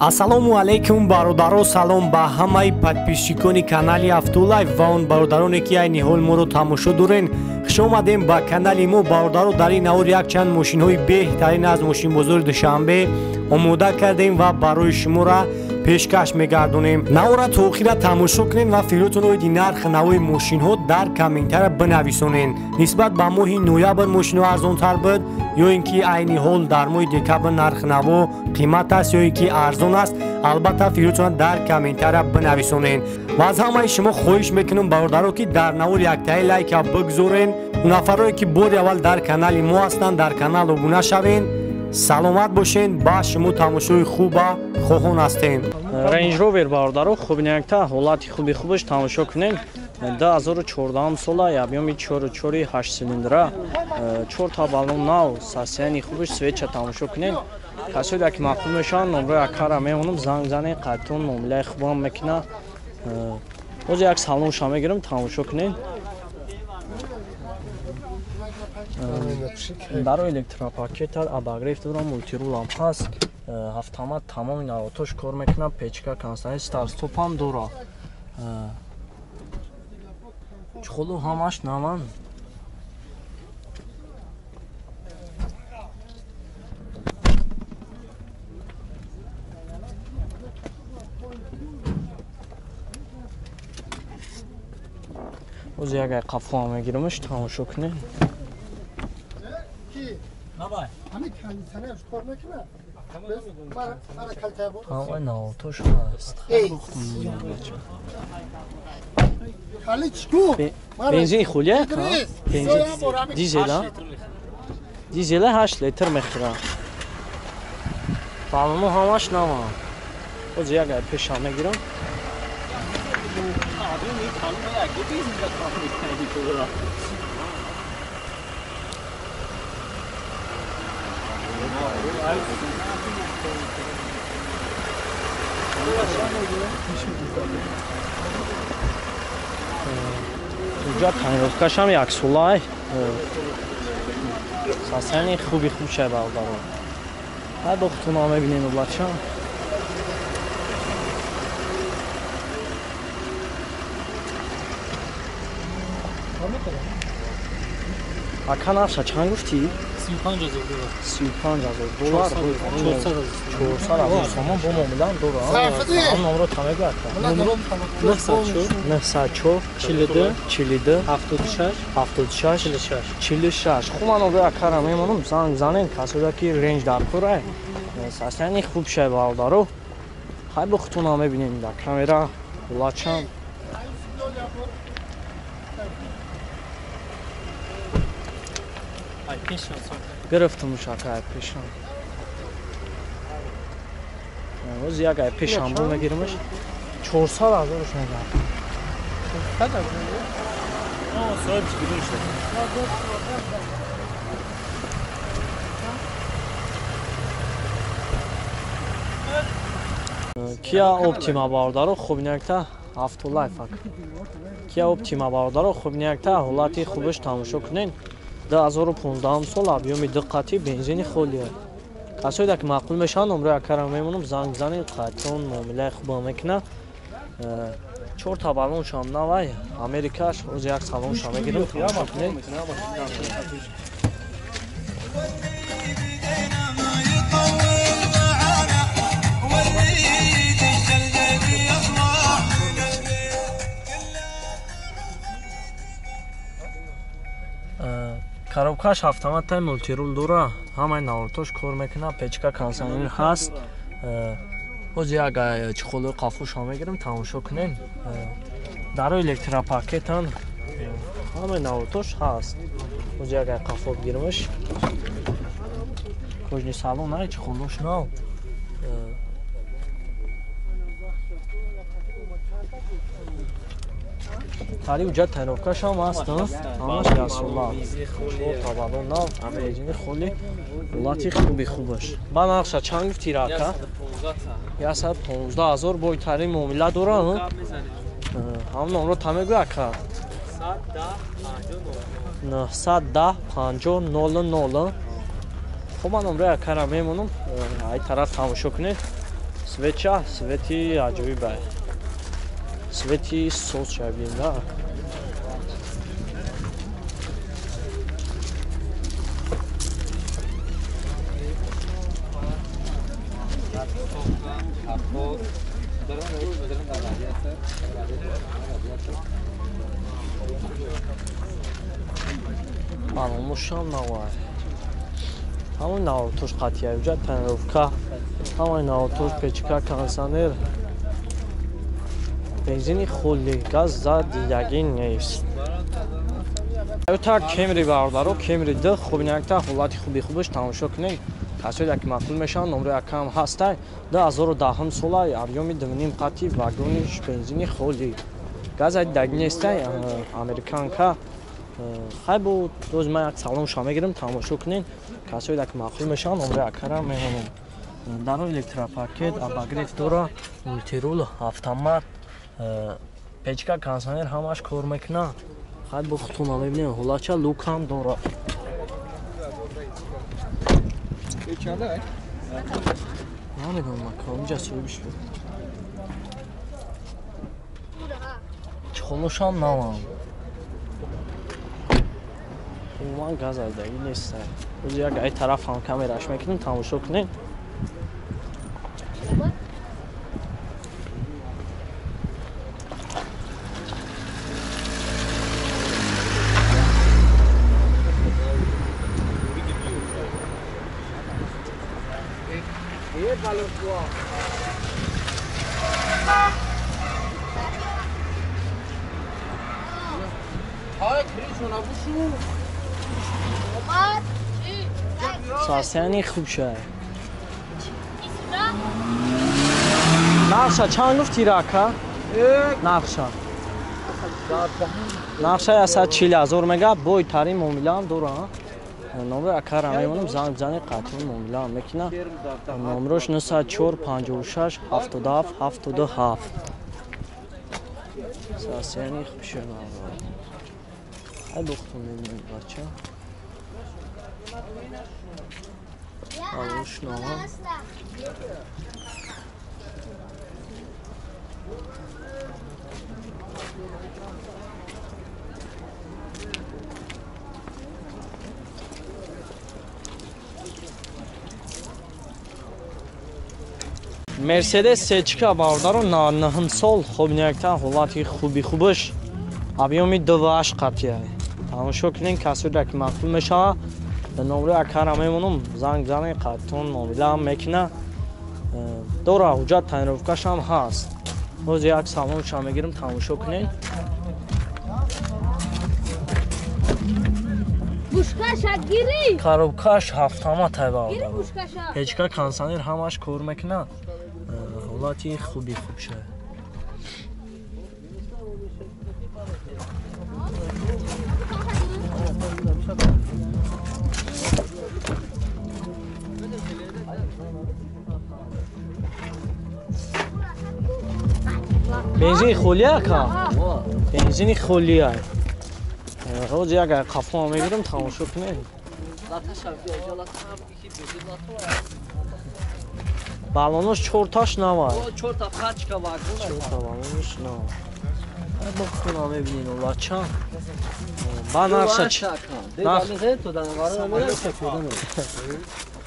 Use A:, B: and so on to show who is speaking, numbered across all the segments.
A: Ассалому алайкум бародаро, салом ба ҳамаи подписчикони канали Автолайф ва он бародароне ки айни ҳол моро тамошо дорен. Хуш омадем ба канали мо бародаро. Дар ин навор якчанд мошинҳои беҳтарин аз мошинбозори Душанбе омода кардем ва барои шуморо пешкаш мегардонем. Навора то охира тамошо кунед ва фикротон оиди нархи нави мошинҳо дар комментария бинависонед. Нисбат ба моҳи ноябр мошинҳо арзонтар буд ё ин ки айни ҳол дар моҳи декабр нархи наво қимат аст ё ин ки арзон аст, албатта фикротон дар комментария бинависонед. Ва аз ҳамаи шумо хоҳиш мекунам бародаро, ки дар навор яктаи лайка бигзорен. Нафарое ки бори аввал дар канали мо ҳастанд, дар канал обуна шавен. Саломат бошен, ба шумо тамошои хуба хоҳон ҳастем.
B: Range Rover бародаро, хубинякта ҳолати хуби хубаш тамошо кунем. 2014 сола, объёми 4.4 8 цилиндра, 4 та баллон нав, состояние хубаш, свеча тамошо кунем. Касоне ки маъқул мешаванд, номрои акара мемонам, занг занен, қайтон муомилаи хубам мекуна. Боз як салонша мегирам, тамошо кунем. Даро электропакета обогрев дорам, мультирулам ҳаст, автомат тамоми навотош кор мекунад, печка, консоль, старт-стопам дора. Чхолу ҳамаш наман. Боз як ай қафоам мегирамаш, тамошо кунед. Ай навотош ҳаст. Бензин хулия? Бензин дизела? Дизела 8 литр мехӯрад. Балоно ҳамаш нава. Боз як ай пешам мегирам. Уҷа тонировкашам яксолай. Состояние хуби хуб шай бародаро. Ҳай бо хутуна мебинем облача. Ака нарха чанд гуфтӣ?
C: 35,000 доллар.
B: 35,000 доллар. 400,000 сомон бо муомилаам дора. Ҳам номро та мегӯ ака.
C: 904
B: 904
C: 42
B: 42
C: 76
B: 76
C: 46
B: 46. Хуб, ман номрои акара мемонам, занг занен касода ки ренҷ дар кор состояние хуб шай бародаро. Хай бо хутуна мебинем дар камера лачам. Гирифтам ака пешам. Боз як ай пешам бо мегирамаш. 400,000 мегам. Kia Optima бародаро, хубинякта Автолайф ак. Kia Optima бародаро, хубинякта ҳолати хубаш тамошо кунен. 2015 сол, объёми диққати, бензини холия. Касоне ки маъқул мешаванд, номрои акара мемонам, занг занед, қайтон муомилаи хуба мекуна. 4 та баллоншам навай, Америкаш, оз як салонша мегирам, тамошо кунед. Коробкаш автоматтай мультирул дора, ҳамаи навортош кор мекунад, печка, консонер ҳаст. Боз як чехолои қафоша мегирам, тамошо кунем. Даро электропакетан, ҳамаи навортош ҳаст. Боз як қафо бигирамаш. Кожни салон ай чехолош нав. Тари уҷа тайновкашам ҳаст, ҳамаш ясола. Табалон нав, бензини холи, ҳолати хуби хубаш. Ба нархша чанд гуфтӣ рака? 115,000 бой тари муомила дора. Ҳам номро та мегӯ ака? 910 50 00. Хуб, ман номрои акара мемонам, ай тараф тамошо кунед. Светча, свети аҷоиб ай. Свети соз шабин да. Балонушам навай. Ҳамаи навотош қатъия уҷа тонировка, ҳамаи навотош печка, кондиционер, бензини холи, газ задиягӣ нест. Тойота Кемри бародаро, Кемри д хуб инакта ҳолати хуби хубаш тамошо кунед. Касоне ки маъқул мешаванд, номраи акам ҳастай. 2010 сола, объёми 2.5 қати, вагониш бензини холи. Газ задиягӣ нестай, американка. Хай бу доз ман як салонша мегирам, тамошо кунед. Касоне ки маъқул мешаванд, номраи акара мемонам. Даро электропакет, обогрев дора, мультирул, автомат, печка, кондиционер ҳамаш кор мекунад. Хай бу хутуна мебинем, ҳолатча лукам дора. Намедонам, инҷа соҳибиш буд. Чхонушам навам. Умуман газ аздагӣ нест. Оз як ай тараф ҳам камераш мекунем, тамошо кунем. Сасяни хуб шай. Нақша чанд гуфти рака? Нақша. Нақша 140 000 мега, бойтарин муомилаам дора. Номро акара мемонам, занг бизанед, қатъи муомилаам мекунам. Номрош 904 56 77 77. Сасяни хуб шай. Ай бухтун мебинем бача. Мерседес сечка бародаро 9 сол хоб якта ҳолати хуби хубаш объёми 2.8 қатъия. Тамошо кунед, касоне ки маъқул мешавад, ба номраи акара мемонам, занг бизанед, қатъон муомилаам мекунад. Дора ҳуҷҷат тонировкашам ҳаст. Боз як салонша мегирам, тамошо кунед. Коробкаш ҳафтама тай бародаро. Печка, кондиционер ҳамаш кор мекунад. Ҳолати хуби хуб шуд. Бензини холия ка? Бензини холия. Ҳоз як қафо мегирам, тамошо кунед. Балонош чорташ навай.
C: Чорта пачка вагон.
B: Чорта балонош навай. Бо хона мебинед лача. Ба нақша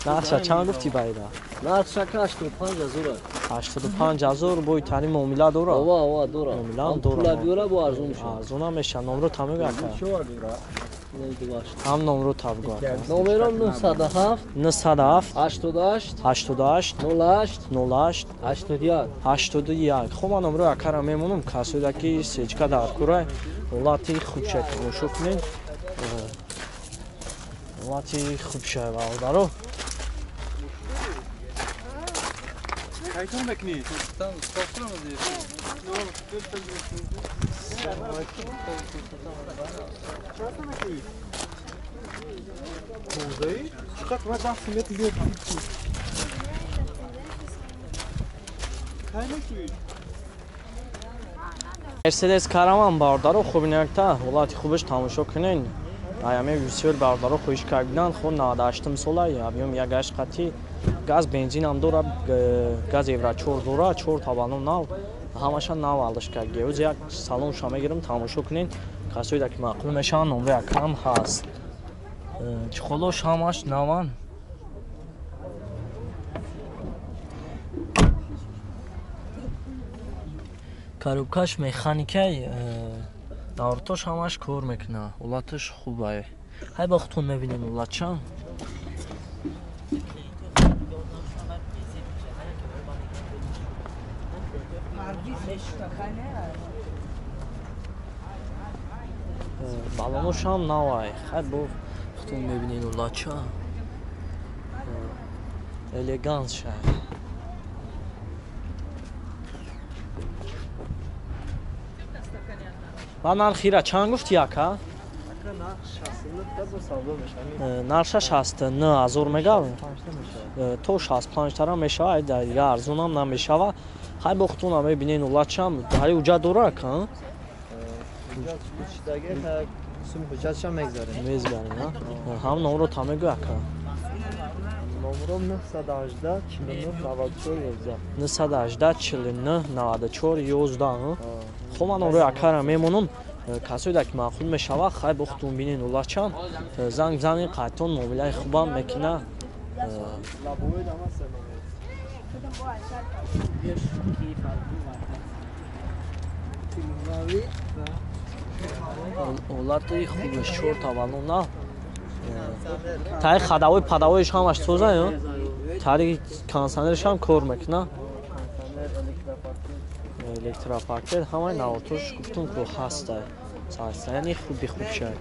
B: нақша чанд гуфти байда?
C: Нақша 85 000.
B: 85 000 бойтарин муомила дора?
C: Ова, ова, дора.
B: Муомилаам дора.
C: Пула биёра бо арзон мешавад.
B: Арзонам мешавад. Номро та мегӯ ака. Ҳам номро та бигӯ ака.
C: Номерам 907
B: 907
C: 88
B: 88
C: 08
B: 08
C: 81
B: 81. Хуб, ман номро акара мемонам, касоде ки сечка дар курай, ҳолати хуб шад тамошо кунед. Ҳолати хуб шад бародаро. Мерседес Караван бародаро хуб инакта ҳолати хубаш тамошо кунед. Аяме бисёр бародаро хоҳиш карданд, хо 98 сола, объём 1.8 қатӣ, Газ бензинам дора, газ евро 4 дора, 4 та баллон нав, ҳамаша нав алиш кард. Геуз як салонша мегирам, тамошо кунед. Касоида ки маъқул мешаванд, номраи акам ҳаст. Чиқолош ҳамаш наван. Коробкаш механикай, навртош ҳамаш кор мекуна. Ҳолаташ хубае. Ҳай ба худтон мебинем ҳолатшам. Балоношам навай. Хай бо худтон мебинед ҳолатша. Элегант шай. Ба нархира чанд гуфти яка? Нарша 69 ҳазор мегав. То 65 тара мешава, дига арзонам намешава. Хай бо худтон мебинед ҳолатшам. Ҳай уҷа дора ака? Мезгарем, ҳам номро та мегӯ ака?
C: Номром 918 49 94 11.
B: 918 49 94 11. Хоб, ман номрои акара мемонам. Касоида ки маъқул мешава, хай бо худтон бинед ҳолатшам. Занг бизанед, қайтон муомилаи хубам мекуна. Ҳолати хубеш 4 та баллон нав. Тари хадавои падавоиш ҳамаш тоза, тари кондиционераш ҳам кор мекуна. Электропакет ҳамаи навотош гуфтум ку ҳаста. Яъне хуби хуб шай.